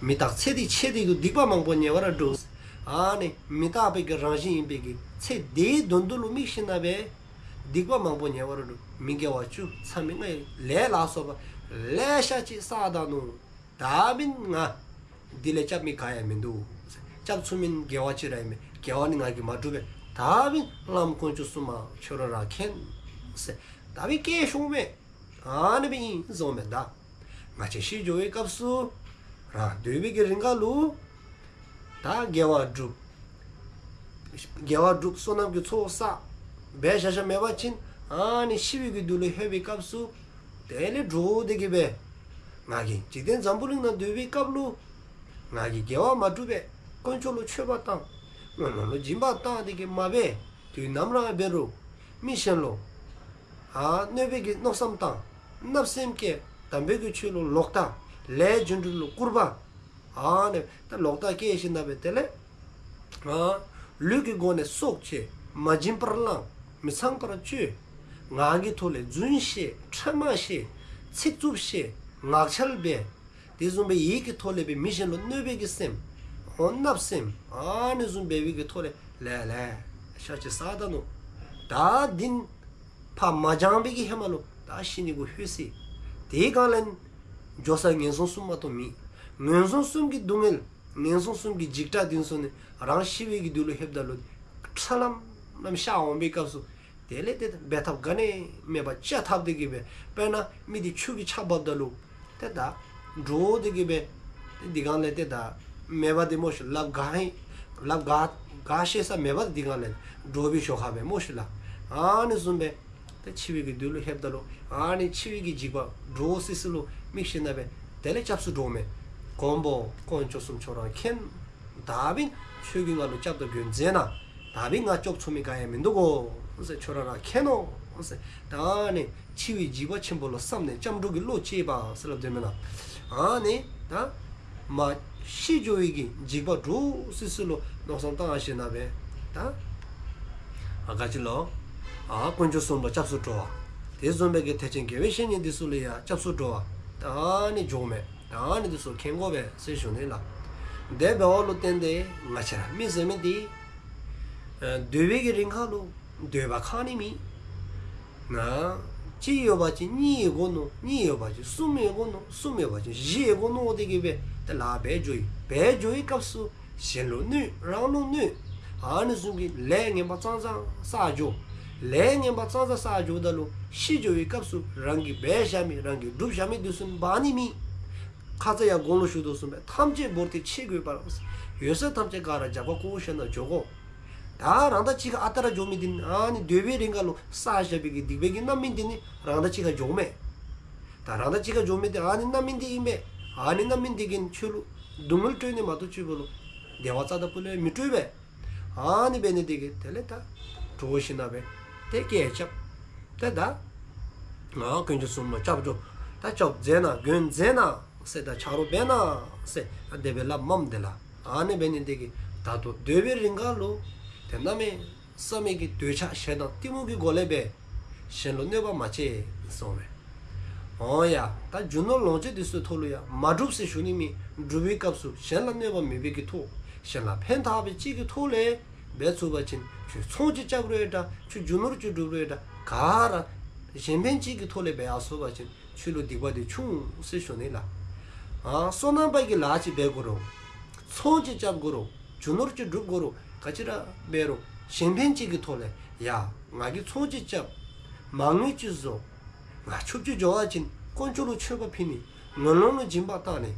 མི་རྟག་ཚེ་འདིའི་ཆེད་དུ་སྡིག་པ་མང་པོ་ཉེ་བར་བསྒྲུབས། ཨ་ནི་མི་རྟག་པའི་གི་རང་བཞིན་ཨིན་པའི་གི་ཚེ་འདིའི་དོན་དུ་ལུ་དམིགས་ཞིནམ་ལས་སྡིག་པ་མང་པོ་ཉེ་བར་བསྒྲུབས། མི་དགེ་བ་བཅུ་མཚམས་མེད་ལྔའི་ལས་ལ་སོགས་པ་ལེ་ཤ་ཅིག་བསགས་ད་ནུག། ད་འབདན་ང་འདི་ལས་སྐྱབས་མི་ག་ཡང་མིན་འདུག། སྐྱབས་ཚུགས་མི་དགེ་བ་ཅིག་ར་ཨིན་མས། དགེ་བ་ནི་ང་གིས་མ་བསྒྲུབས་པས། ད་འབདན་བླམ་དཀོན་མཆོག་གསུམ་མ་ཁྱོད་ར་ར་མཁྱེན་ཟེར་ད་སྦེ་སྐད་ཤོརཝ་མས། ཨ་ནི་སྦེ་ཨིན་གསུངསམ་མས་ད། ང་བཅས་ཤི་འགྱོ་བའི་སྐབས་སུ་རང་སྡོད་པའི་གི་རིང་ཁ་ལུ་ད་དགེ་བ་བསྒྲུབ། དགེ་བ་བསྒྲུབ། བསོད་ནམས་ཀྱི་ཚོགས་བསགས། འབད་བཞག་བཞགཔ་མེད་པ་ཅིན་ཨ་ནི་ཤི་བའི་གི་དུས་ལུ་ལྷོད་པའི་སྐབས་སུ་དེ་ལས་འདྲོག་སྟེ་གི་སྦེ་ང་གིས་འཇིག་རྟེན་འཛམ་བུ་གླིང་ནང་སྡོད་པའི་སྐབས་ལུ་ང་གིས་དགེ་བ་མ་བསྒྲུབས་པས། དཀོན་མཆོག་ལུ་མཆོད་པ་བཏང་། སྔོན་ལུ་སྦྱིན་པ་བཏང་སྟེ་གི་མ་འབད། དུས་ནམ་ར་འབད་རུང་མི་གཞན་ལུ་ཨ་གནོད་པའི་གི་མནོ་བསམ་བཏང་། བརྣབ་སེམས་བསྐྱེད། དམ་པའི་གི་ཆོས་ལུ་ལོག་ལྟ། ལས་རྒྱུ་འབྲས་ལུ་སྐུར་པ། ཨ་ནི་ད་ལོག་ལྟ་བསྐྱེད་ཞིནམ་ལས་དེ་ལས་ཨ་ལུས་ཀྱི་སྒོ་ནས་སྲོག་བཅད། མ་བྱིན་པར་བླངས། མི་ཚངས་པར་སྤྱོད། ངག་གི་ཐོག་ལས་རྫུན་བཤད། ཕྲ་མ་བཤད། ཚིག་རྩུབ་བཤད། ངག་འཁྱལ་འབད། དེ་བཟུམ་སྦེ་ཡིད་ཀྱི་ཐོག་ལས་སྦེ་མི་གཞན་ལུ་གནོད་པའི་གི་སེམས། འོ་བརྣབ་སེམས། ཨ་ནི་བཟུམ་འབད་བའི་གི་ཐོག་ལས་ལེ་ལེ་ཤ་ཅིག་བསགས་ད་ནུག། ད་འདི་ཕར་མ་འགྱངས་པའི་གི་ཧེ་མ་ལུ་ད་ཤི་ནི་གུ་ལྷོད་སོ་ཡི། དེ་སྒང་ལས་འགྱོ་ས་ངན་སོང་གསུམ་མ་གཏོགས་མེད། ངན་སོང་གསུམ་གྱི་སྡུག་བསྔལ། ངན་སོང་གསུམ་གྱི་འཇིགས་སྐྲག་འདི་ཚུ་ནི་རང་ཤི་བའི་གི་དུས་ལུ་ལྷོདཔ་ད་ལུ་ཁྲ་ལམ་ལམ་ཤར་འོང་པའི་སྐབས་སུ་དེ་ལས་དེ་འབད་ཐབས་ག་ནི་མེད་པར་བཅད་ཐབས་དེ་གིས་སྦེ། དཔེར་ན་མི་དེ་ཆུ་གིས་ཕྱགས་འབགཔ་ད་ལུ་ཏེ་ད་འདྲོག་སྟེ་གི་སྦེ་ཏེ་འདི་སྒང་ལས་ཏེ་ད་མེད་པ་དེ་སྨོ་ཤིག། ལགཔ་ག་ཧེ་ལགཔ་ག་ག་བཤེད་ས་མེད་པ་དེ་འདི་སྒང་ལས་འདྲོག་པའི་ཞོར་ཁ་སྦེ་སྨོ་ཤིག་ལགས། ཨ་ནི་བཟུམ་སྦེ་ཏེ་འཆི་བའི་གི་དུས་ལུ་ལྷོདཔ་ད་ལུ་ཨ་ནི་འཆི་བའི་གི་འཇིགས་པ་འདྲོག་སི་སི་ལུ་དམིགས་ཞིནམ་ལས་སྦེ་དེ་ལས་སྐྱབས་སུ་འགྲོཝ་མས། མགོན་པོ་དཀོན་མཆོག་གསུམ་ཁྱོད་ར་མཁྱེན། ད་འབདན་ཁྱོད་ཀྱིས་ང་ལུ་སྐྱབས་དང་མགོན་མཛད་གནང་། ད་འབདན་ང་སྐྱོབ་ཚུགས་མི་ག་ཡང་མིན་འདུག་གོ་ཟེར། ཁྱོད་ར་ར་མཁྱེན་ནོ་ཟེར། ད་ནི་འཆི་བའི་འཇིགས་པ་ཆེན་པོ་ལུ་བསམ་ནས་སྐྱབས་འགྲོ་གི་བློ་བསྐྱེད་པ་ཟེར་སླབ་དོ་མེན་ན། ཨ་ནི་ད་མ་ཤི་འགྱོ་བའི་གི་འཇིགས་པ་འདྲོག་སི་སི་ལུ་མནོ་བསམ་བཏང་ཞིནམ་ལས་སྦེ་ད་ཨ་ག་ཅི་ལོ། ཨ་དཀོན་མཆོག་གསུམ་ལུ་སྐྱབས་སུ་འགྲོ་བ། དེ་བཟུམ་སྦེ་གི་ཐེག་ཆེན་དགེ་བའི་བཤེས་གཉེན་འདི་ཚུ་ལུ་ཡང་སྐྱབས་སུ་འགྲོ་བ། ད་ནི་འགྱོཝ་མས། ད་ནི་འདི་ཚུ་མཁྱེན་དགོ་པས་ཟེར་ཞུ་ནི་ལགས། དེ་འབདཝ་ལུ་བརྟེན་ཏེ་ང་བཅས་ར་མི་ཟེར་མི་འདི་ཨ་སྡོད་པའི་གི་རིང་ཁ་ལུ་སྡོད་པ་ཁག་ནི་མེད། ན་ གཅིག་ཡོད་པ་ཅིན་གཉིས་ཡོད་དགོ་མནོ། གཉིས་ཡོད་པ་ཅིན་གསུམ་ཡོད་དགོ་མནོ། གསུམ་ཡོད་པ་ཅིན་བཞི་ཡོད་དགོ་མནོ་སྟེ་གི་སྦེ་ཏེ་ལཱ་འབད་འགྱོ་ཡི། འབད་འགྱོ་བའི་སྐབས་སུ་གཞན་ལུ་གནོད་རང་ལུ་གནོད། ཨ་ནི་བཟུམ་གྱི་ལས་ངན་པ་ཙང་ཙང་བསགས་འགྱོ། ལས་ངན་པ་ཙང་ཙང་བསགས་འགྱོཝ་ད་ལུ་ཤི་འགྱོ་བའི་སྐབས་སུ་རང་གིས་འབད་བཞག་མི་རང་གིས་བསྒྲུབས་བཞག་མི་འདི་ཚུ་འབག་ནི་མེད། ཁ་ཙ་ཡར་གོང་ལུ་ཞུ་དོ་བཟུམ་སྦེ་ཐམས་ཅད་བོར་ཏེ་ཕྱི་གོས་པར། ཡོད་ས་ཐམས་ཅད་ག་ར་རྒྱབ་ཁར་བཀོ་བཞག་ནང་འགྱོ་དགོ། ད་རང་དང་གཅིག་ཁར་ཨ་རྟག་ར་འགྱོ་མི་འདི་ནི་ཨ་ནི་སྡོད་པའི་རིང་ཁར་ལུ་བསགས་བཞག་པའི་གི་སྡིག་པའི་གི་རྣམ་སྨིན་འདི་ནི་རང་དང་གཅིག་ཁར་འགྱོཝ་མས། ད་རང་དང་གཅིག་ཁར་འགྱོ་མི་འདི་ཨ་ནི་རྣམ་སྨིན་འདི་ཨིན་པས། ཨ་ནི་རྣམ་སྨིན་འདི་གིས་ཁྱོད་ལུ་སྡུག་བསྔལ་སྤྲོད་ནི་མ་གཏོགས་ཁྱོད་ལུ་བདེ་བ་རྩ་དང་སྤུ་ལས་མི་སྤྲོད་པས། ཨ་ནི་འབད་ནི་འདི་གིས་དེ་ལས་ད་གྲོགས་ཤིག་ན་སྦེ་ཏེ་སྐད་རྐྱབ། ཏེ་ད་ང་དཀོན་མཆོག་གསུམ་ལུ་སྐྱབས་འགྲོ། ད་སྐྱབས་མཛད་གནང་མགོན་མཛད་གནང་ཟེར། ད་ཆ་རོགས་འབད་གནང་ཟེར། ད་དེ་སྦེ་སླབ་མས་དེ་ལགས། ཨ་ནི་འབད་ནི་འདི་གིས་ད་ལྟོ་སྡོད་པའི་རིང་ཁར་ལུ་ཏེ་གནམ་མེད་ས་མེད་ཀྱི་འདོད་ཆགས་ཞེ་སྡང་གཏི་མུག་གི་སྒོ་ལས་སྦེ་གཞན་ལུ་གནོད་པ་མ་བྱེད་གསུངས་པས། འོང་ཡ། ད་རྒྱུ་ནོར་ལོངས་སྤྱོད་འདི་ཚུ་ཐོག་ལུ་ཡང་མ་སྒྲུབ་ཟེར་ཞུ་ནི་མེད། སྒྲུབ་པའི་སྐབས་སུ་གཞན་ལ་གནོད་པ་མེད་པའི་གི་ཐོག་གཞན་ལ་ཕན་ཐོགས་པའི་ཅིག་གི་ཐོག་ལས་འབད་ཚུགས་པ་ཅིན་ཁྱོད་ཚོང་ཅིག་རྐྱབ་རུང་ཡང་འདྲ། ཁྱོད་རྒྱུ་ནོར་ཅིག་སྒྲུབ་རུང་ཡང་འདྲ། ག་ར་གཞན་ཕན་ཅིག་གི་ཐོག་ལས་འབད་ཡར་སོང་པ་ཅིན་ཁྱོད་ལུ་སྡིག་པ་འདི་ཆུང་ཟེར་ཞུ་ནི་ལགས། ཨ་སོ་ནམ་པ་གིས་ལཱ་ཅིག་འབད་དགོ་རུང་ཚོང་ཅིག་རྐྱབ་དགོ་རུང་རྒྱུ་ནོར་ཅིག་སྒྲུབ་དགོ་རུང་ག་ཅི་ར་འབད་རུང་གཞན་ཕན་ཅིག་གི་ཐོག་ལས་ཡ་ང་གིས་ཚོང་ཅིག་རྐྱབ། མ་དངུལ་ཅིག་བཟོ། ང་ཕྱུགཔོ་ཅིག་འགྱོ་བ་ཅིན་དཀོན་མཆོག་ལུ་མཆོད་པ་ཕུལ་ནི། ངན་སློང་ལུ་སྦྱིན་པ་བཏང་ནི།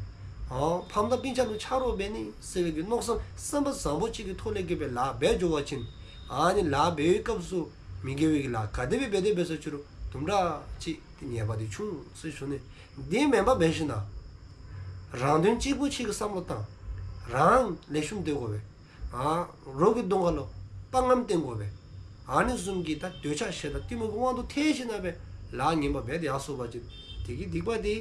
ཨ་ཕམ་དང་སྤུན་ཆ་ལུ་ཆ་རོགས་འབད་ནི་ཟེར་བའི་གི་མནོ་བསམ་བསམ་པ་བཟང་པོ་ཅིག་གི་ཐོག་ལས་ཀྱི་སྦེ་ལཱ་འབད་འགྱོ་བ་ཅིན་ཨ་ནི་ལཱ་འབད་བའི་སྐབས་སུ་མི་དགེ་བའི་གི་ལཱ་ག་དེ་སྦེ་འབད་དེ་འབད་ས་ཅི་རུང་དུམ་གྲ་ཅིག་ཏེ་ཉེས་པ་འདི་ཆུང་ཟེར་ཞུ་ནི། དེ་མེན་པར་འབད་ཞིན་ན་རང་དོན་གཅིག་པུ་ཅིག་གི་བསམ་བློ་བཏང་། རང་ལེགས་ཤོམ་སྡོད་དགོ་པས། ཨ་རོགས་ཀྱི་གདོང་ཁ་ལུ་དཔའ་ངར་བསྟན་དགོ་པས། ཨ་ནི་བཟུམ་གྱི་ད་འདོད་ཆགས་ཞེ་སྡང་གཏི་མུག་གི་དབང་དུ་ཐལ་ཞིན་ན་སྦེ་ལཱ་ངན་པ་འབད་དེ་ཡར་སོང་པ་ཅིན་དེ་གི་སྡིག་པ་འདི་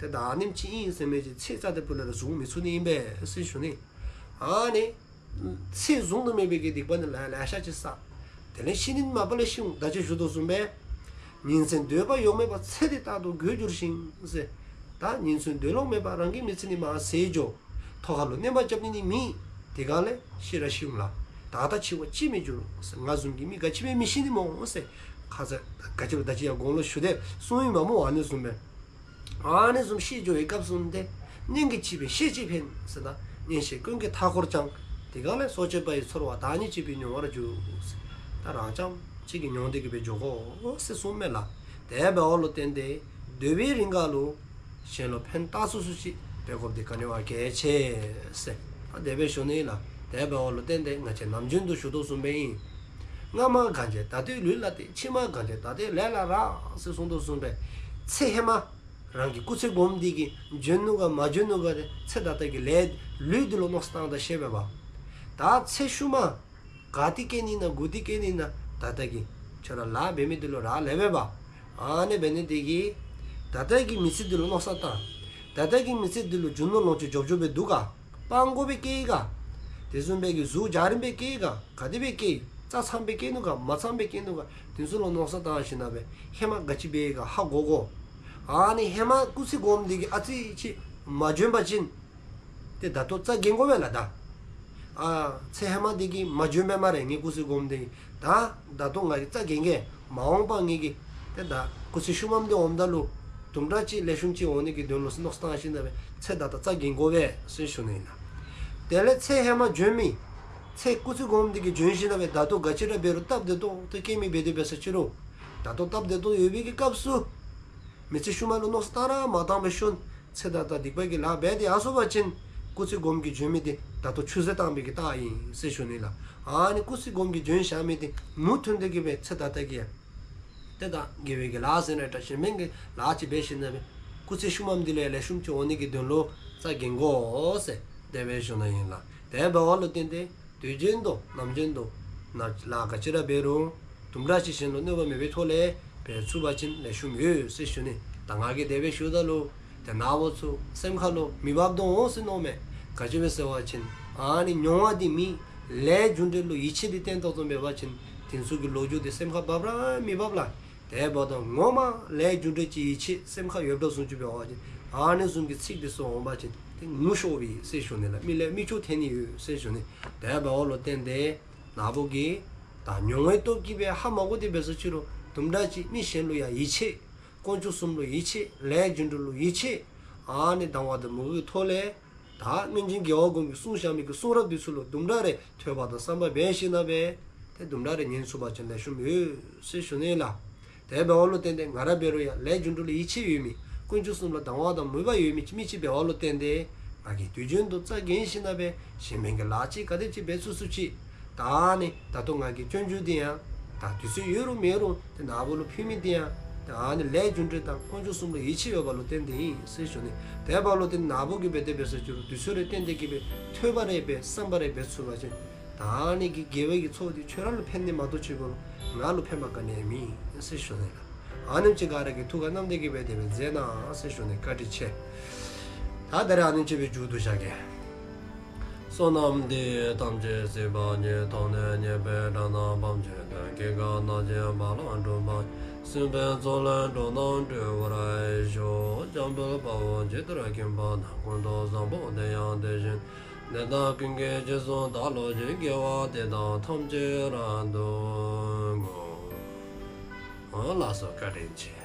ཏེ་ད་ཨ་ནེམ་ཅིག་ཨིན་ཟེར་མི་ཅིག་ཚད་རྩ་དང་སྤུ་ལས་ར་བཟུང་མི་ཚུགས་ནི་ཨིན་པས་ཟེར་ཞུ་ནི། ཨ་ནི་ཚད་བཟུང་དུ་མེད་པའི་གི་སྡིག་པ་ནི་ལེ་ལེ་ཤ་ཅིག་བསགས། དེ་ལས་ཤི་ནི་མ་པ་ལས་ཤི་འོང་། ད་ཅི་ཞུ་དོ་བཟུམ་སྦེ་ཉིན་མཚན་སྡོད་པ་ཡོངས་མེད་པ། ཚེ་འདི་རྟག་ཏུ་རྒུད་འགྱུར་ཞིང་ཟེར། ད་ཉིན་མཚན་སྡོད་ལོང་མེད་པ་རང་གི་མི་ཚེ་ནི་མར་ཟད་འགྱོ། ཐོག་ཁ་ལུ་གནོད་པ་རྐྱབ་ནི་ནི་མེད། དེ་ག་ལས་ཤི་ར་ཤི་འོང་ལགས། ད་ལྟ་འཆི་བ་ཅིས་མི་འགྱུར་ཟེར། ང་བཟུམ་གྱི་མི་ག་ཅི་སྦེ་མི་ཤི་ནི་སྨོ་ཟེར། ཁ་ཙ་ག་ཅི་ལོ་ད་ཅི་ཡར་གོང་ལུ་ཞུ་དེ་གསུངས་ཡི་མ་སྨོ། ཨ་ནི་བཟུམ་སྦེ་ཨ་ནི་བཟུམ་ཤི་འགྱོ་བའི་སྐབས་སུ་ཏེ་གཉེན་གྱིས་བྱིས་པའི་བཤེས་ཀྱིས་ཕན་ཟེར། ད་གཉེན་བཤེས་ཀུན་གྱིས་མཐའ་འཁོར་ཀྱང་། དེ་ག་ལས་སྲོག་གཅོད་པ་ཡི་ཚོར་བ། བདག་ཉིད་བྱིས་པས་མྱོང་བར་འགྱུར་ཟེར། ད་རང་རྐྱངམ་གཅིག་གིས་མྱོང་སྟེ་གི་སྦེ་འགྱོ་དགོ་ཟེར་གསུངམ་མས་ལགས། དེ་འབདཝ་ལུ་བརྟེན་ཏེ་སྡོད་པའི་རིང་ཁ་ལུ་གཞན་ལུ་ཕན་བཏགས་ཚུགས་ཚུགས་ཅིག་འབད་དགོཔ་འདི་ག་ནི་བ་གལ་ཆེ་ཟེར། ད་དེ་སྦེ་ཞུ་ནི་ལགས། དེ་འབདཝ་ལུ་བརྟེན་ཏེ་ང་བཅས་ནམ་རྒྱུན་དུ་ཞུ་དོ་བཟུམ་སྦེ་ཨིན། སྔ་མ་གང་བྱས་ད་ལྟའི་ལུས་ལ་བརྟེན། ཕྱི་མ་གང་བྱས་ད་ལྟའི་ལས་ལ་རག་ཟེར་གསུངས་དོ་བཟུམ་སྦེ་ཚེ་ཧེ་མ་རང་གི་སྐུ་ཚེ་གོངམ་འདི་གིས་འཇོན་ནུག་ག་མ་འཇོན་ནུག་ག་དེ་ཚེ་ད་ལྟ་གི་ལས་ལུས་འདི་ལུ་མནོ་བསམ་བཏང་ད་ཤེས་པས་པ། ད་ཚེ་ཤུལ་མ་ག་ཏེ་སྐྱེ་ནི་ན་གུ་ཏེ་སྐྱེ་ནི་ན་ད་ལྟ་གི་ཁྱོད་ར་ལཱ་འབད་མི་འདི་ལུ་རག་ལས་པས་པ། ཨ་ནི་འབད་ནི་འདི་གིས་ད་ལྟ་གི་མི་ཚེ་འདི་ལུ་མནོ་བསམ་བཏང་། ད་ལྟ་གི་མི་ཚེ་འདི་ལུ་རྒྱུ་ནོར་ལོངས་སྤྱོད་འབྱོར་འབྱོར་སྦེ་འདུག་ག། སྤྲང་པོ་སྦེ་སྐྱེ་ཡི་ག། དེ་བཟུམ་སྦེ་གི་གཟུགས་འཇའ་རིསམོ་སྦེ་སྐྱེ་ཡི་ག། ག་དེ་སྦེ་སྐྱེ་ཡི། རྩ་ཚངམ་སྦེ་སྐྱེ་ནུག་ག་མ་ཚངམ་སྦེ་སྐྱེ་ནུག་ག། དེ་ཚུ་ལུ་མནོ་བསམ་བཏང་ཞིན་ན་སྦེ་ཧེ་མ་ག་ཅི་འབད་ཡི་ག་ཧ་གོ་དགོ། ཨ་ནི་ཧེ་མ་སྐུ་ཚེ་གོངམ་འདི་གིས་ཨ་ཙི་ཅིག་མ་འཇོན་པ་ཅིན་ཏེ་ད་ལྟོ་རྩ་འགེངས་དགོ་པས་ལགས། ད་ཨ་ཚེ་ཧེ་མ་འདི་གིས་མ་འཇོན་པས་སྨ་རེ། ངེའི་སྐུ་ཚེ་གོངམ་འདི་གིས་ད་ད་ལྟོ་ང་གིས་རྩ་འགེངས་གེ། མ་འོངས་པ་ངེ་གི་ཏེ་ད་སྐུ་ཚེ་ཤུལ་མམ་འདི་འོངམ་ད་ལུ་དུམ་གྲ་ཅིག་ལེགས་ཤོམ་ཅིག་འོང་ནི་གི་དོན་ལུ་ཟེར་མནོ་བསམ་བཏང་ཞིན་ན་སྦེ་ཚེ་ད་ལྟ་རྩ་འགེངས་དགོ་པས་ཟེར་ཞུ་ནི་ཨིན་ལགས། དེ་ལས་ཚེ་ཧེ་མ་འཇོན་མི་ཚེ་སྐུ་ཚེ་གོངམ་འདི་གིས་འཇོན་ཞིན་ན་སྦེ་ད་ལྟོ་ག་ཅི་ར་འབད་རུང་སྟབས་བདེ་ཏོག་ཏོ་སྐྱེ་མི་འབད་དེ་འབད་ས་ཅི་རུང་ད་ལྟོ་སྟབས་བདེ་ཏོག་ཡོད་པའི་གི་སྐབས་སུ་མི་ཚེ་ཤུལ་མ་ལུ་མནོ་བསམ་བཏང་ར་མ་བཏང་པའི་ཤུལ་ཚེ་ད་ལྟ་སྡིག་པ་གི་ལཱ་འབད་དེ་ཡར་སོང་པ་ཅིན་སྐུ་ཚེ་གོངམ་གི་འཇོན་མི་འདི་ད་ལྟོ་ཆུད་ཟོས་བཏང་པའི་གི་རྟགས་ཨིན་ཟེར་ཞུ་ནི་ལགས། ཨ་ནི་སྐུ་ཚེ་གོངམ་གི་འཇོན་བཞག་མི་འདི་མུ་མཐུད་དེ་གི་སྦེ་ཚེ་ད་ལྟ་གི་ཡང་ཏེ་ད་དགེ་བའི་གི་ལཱ་ཟེར་ན་ད་གཞན་ཕན་གྱི་ལཱ་ཅིག་འབད་ཞིན་ན་སྦེ་སྐུ་ཚེ་ཤུལ་མམ་འདི་ལུ་ཡང་ལེགས་ཤོམ་ཅིག་འོང་ནི་གི་དོན་ལུ་རྩ་འགེངས་དགོ་ཟེར་དེ་སྦེ་ཞུ་ནི་ཨིན་ལགས། དེ་འབདཝ་ལུ་བརྟེན་ཏེ་དུས་རྒྱུན་དུ་ནམ་རྒྱུན་དུ་ནཱ་ལཱ་ག་ཅི་ར་འབད་རུང་དུམ་གྲ་ཅིག་གཞན་ལུ་གནོད་པ་མེད་པའི་ཐོག་ལས་འབད་ཚུགས་པ་ཅིན་ལེགས་ཤོམ་ཡོད་ཟེར་ཞུ་ནི། ད་ང་གིས་དེ་སྦེ་ཞུཝ་ད་ལུ་ཏེ་ནཱ་བུ་ཚུ་སེམས་ཁ་ལུ་མི་འབབ་དོ་འོང་ཟེར་མནོཝ་མས། ག་ཅི་སྦེ་ཟེར་བ་ཅིན་ཨ་ནི་མྱོང་བ་འདི་མེད། ལས་རྒྱུ་འབྲས་ལུ་ཡིད་ཆེས་འདི་བསྟེན་ཏོག་ཏོ་འབད་བ་ཅིན་དེ་ཚུ་གི་ལོ་རྒྱུས་འདི་སེམས་ཁར་འབབ་ར་མི་འབབ་ལགས། དེ་འབདཝ་ད་ངོ་མ་ལས་རྒྱུ་འབྲས་ཀྱི་ཡིད་ཆེས་སེམས་ཁར་ཡོདཔ་འདྲཝ་བཟུམ་ཅིག་འབད་བ་ཅིན་ཨ་ནི་བཟུམ་གྱི་ཚིག་འདི་ཚུ་འོང་པ་ཅིན་ཏེ་ངུ་ཤོར་བས་ཟེར་ཞུ་ནི་ལགས། མིག་ལས་མིག་ཆུ་ཐོན་ནི་ཡོད་ཟེར་ཞུ་ནི། དེ་འབདཝ་ལུ་བརྟེན་ཏེ་ནཱ་བུ་གིས་ད་མྱོང་བའི་སྟོབས་ཀྱིས་སྦེ་ཧ་མ་གོ་སྟེ་འབད་ས་ཅི་རུང་ དུམ་གྲ་ཅིག་མི་གཞན་ལུ་ཡང་ཡིད་ཆེས། དཀོན་མཆོག་གསུམ་ལུ་ཡིད་ཆེས། ལས་རྒྱུ་འབྲས་ལུ་ཡིད་ཆེས། ཨ་ནི་དང་བ་དང་མུ་གེའི་ཐོག་ལས་ད་སྔོན་བྱོན་རྒྱལ་བ་གོང་མས་གསུངས་བཞག་མི་གི་གསུང་རབ་འདི་ཚུ་ལུ་དུམ་གྲ་རེ་ཐོས་པ་དང་བསམ་པ་འབད་ཞིནམ་ལས་ཏེ་དུམ་གྲ་རེ་ཉན་ཚུགས་པ་ཅིན་ལེགས་ཤོམ་ཡོད་ཟེར་ཞུ་ནི་ལགས། དེ་འབདཝ་ལུ་བརྟེན་ཏེ་ང་ར་འབད་རུང་ཡང་ལས་རྒྱུ་འབྲས་ལུ་ཡིད་ཆེས་ཡོད་མི། དཀོན་མཆོག་གསུམ་ལུ་དང་བ་དང་མོས་པ་ཡོད་མི་མི་ཅིག་འབདཝ་ལུ་བརྟེན་ཏེ་ང་གིས་དུས་རྒྱུན་དུ་རྩ་འགེངས་ཞིནམ་ལས་གཞན་ཕན་གྱི་ལཱ་ཅིག་ག་དེམ་ཅིག་འབད་ཚུགས་ཚུགས་ཅིག། ད་ནི་ད་ལྟོ་ང་གིས་སྐྱོན་བརྗོད་འདི་ཡང་ད་དུས་ཚོད་ཡོད་རུང་མེད་རུང་ཏེ་ན་བུ་ལུ་ཕུལ་མི་འདི་ཡང་ད་ནི་ལས་རྒྱུ་འབྲས་དང་དཀོན་མཆོག་གསུམ་ལུ་ཡིད་ཆེས་ཡོད་པ་ལུ་བརྟེན་ཏེ་ཨིན་ཟེར་ཞུ་ནི། དེ་འབདཝ་ལུ་བརྟེན་ན་བུ་གིས་འབད་དེ་འབད་ཟེར་ཞུ་རུང་དུས་ཚོད་རེ་བཏོན་ཏེ་གིས་འབད་ཐོས་པ་རེ་འབད་བསམ་པ་རེ་འབད་ཚུགས་པ་ཅིན་ད་ནི་གི་དགེ་བའི་གི་ཚོགས་འདི་ཁྱོད་ར་ལུ་ཕན་ནི་མ་གཏོགས་ཕྱི་ཁ་ལུ་ང་ལུ་ཕན་པ་ག་ནི་ཡང་མེད་ཟེར་ཞུ་ནི་ལགས། ཨ་ནེམ་ཅིག་ག་ར་གིས་ཐུགས་ཁར་བསྣམས་ཏེ་གིས་འབད་དེ་འབད་མཛད་གནང་ཟེར་ཞུ་ནི། བཀའ་དྲིན་ཆེ། ད་ད་རེས་ཨ་ནེམ་ཅིག་སྦེ་མཇུག་བསྡུ་བཞག་གེ། བསོད་ནམས་འདི་ཡིས་ཐམས་ཅད་གཟིགས་པ་ཉིད། ཐོབ་ནས་ཉེས་པའི་དགྲ་རྣམས་ཕམ་བྱས་ཏེ། སྐྱེ་རྒ་ན་འཆིའི་རྦ་རླབས་འཁྲུགས་པ་ཡི། སྲིད་པའི་མཚོ་ལས་འགྲོ་རྣམས་སྒྲོལ་བར་ཤོག། འཇམ་དཔལ་དཔའ་བོས་ཇི་ལྟར་མཁྱེན་པ་དང་། ཀུན་ཏུ་བཟང་པོ་དེ་ཡང་དེ་བཞིན་ཏེ། དེ་དག་ཀུན་གྱི་རྗེས་སུ་བདག་སློབ་ཅིང་། དགེ་བ་འདི་དག་ཐམས་ཅད་རབ་ཏུ་བསྔོ། ལགས་སོ། བཀའ་དྲིན་ཆེ།